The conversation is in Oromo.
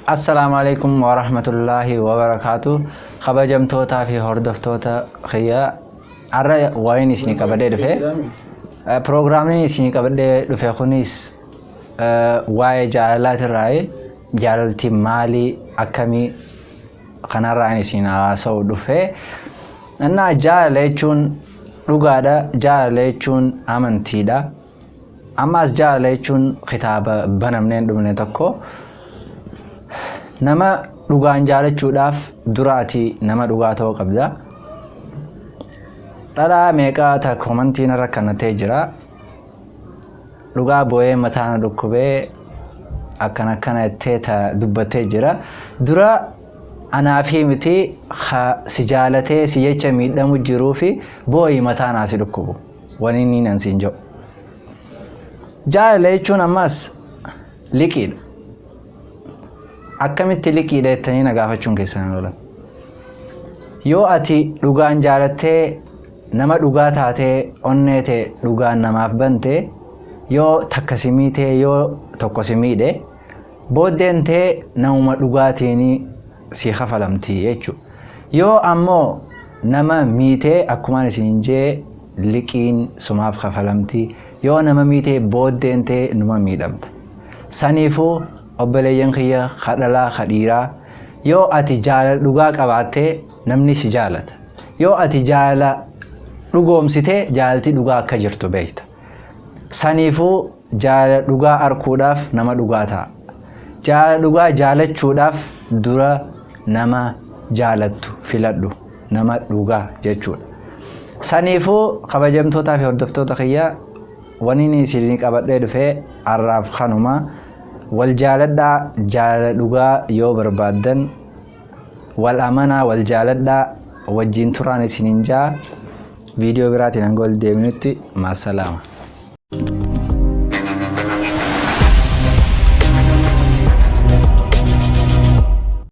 Assalaamu alaikum warahmatullaahi wabarakaatu. Kabajamtootaa fi hordoftoota kiyya, har'a waa'een isinii qabadhee dhufe, piroogiraamni isinii qabadhee dhufe kunis waa'ee jaalalaatirraayi. Jaalalti maalii, akkamii, kanarraan isin haasa'u dhufe. Innaa jaalala jechuun dhugaadha, jaalala jechuun amantiidha. Ammaas jaalala jechuun kitaaba banamnee hin dhumne tokko. Nama dhugaan jaalachuudhaaf dura ati nama dhugaa ta'uu qabda. Dhalaa meeqaa ta komantiin irra kanatee jira. Dhugaa boo'ee mataa na dhukkubee akkana akkana jettee ta dubbattee jira. Dura anaa fi miti, ha si jaalatee si jecha miidhamu jiruu fi boo'ii mataa naa si dhukkubu. Wani inni nan siin jedhu. Jaalala jechuun ammas liqiidha. Akkamitti liqiidha jettanii na gaafachuun keessan hin oolan. Yoo ati dhugaan jaalattee, nama dhugaa taatee, onnee ta'e dhugaan namaaf bante, yoo takka si miitee, yoo tokko si miidhe, booddeen tee namuma dhugaatiin si kafalamti jechuudha. Yoo ammoo nama miitee, akkumaan isin jee, liqiin sumaaf kafalamti. Yoo nama miitee, booddeen tee numa miidhamta. Saniifuu obboleeyyan kiyya, ka dhalaa ka dhiiraa, yoo ati jaalala dhugaa qabaattee namni si jaalata. Yoo ati jaalala dhugoomsitee, jaalalti dhugaa akka jirtu beekta. Saniifuu jaalala dhugaa arkuudhaaf nama dhugaa ta'a. Jaalala dhugaa jaalachuudhaaf dura nama jaalattu filadhu, nama dhugaa jechuudha. Saniifuu kabajamtootaa fi hordoftoota kiyya, waniin isin qabadhee dhufee har'aaf kanuma. Wal jaaladhaa. Jaalala dhugaa yoo barbaaddan wal amanaa, wal jaaladhaa, wajjin turaan isiniin jaa. Viidiyoo biraatiin hanga wal deebinutti, maassalaama.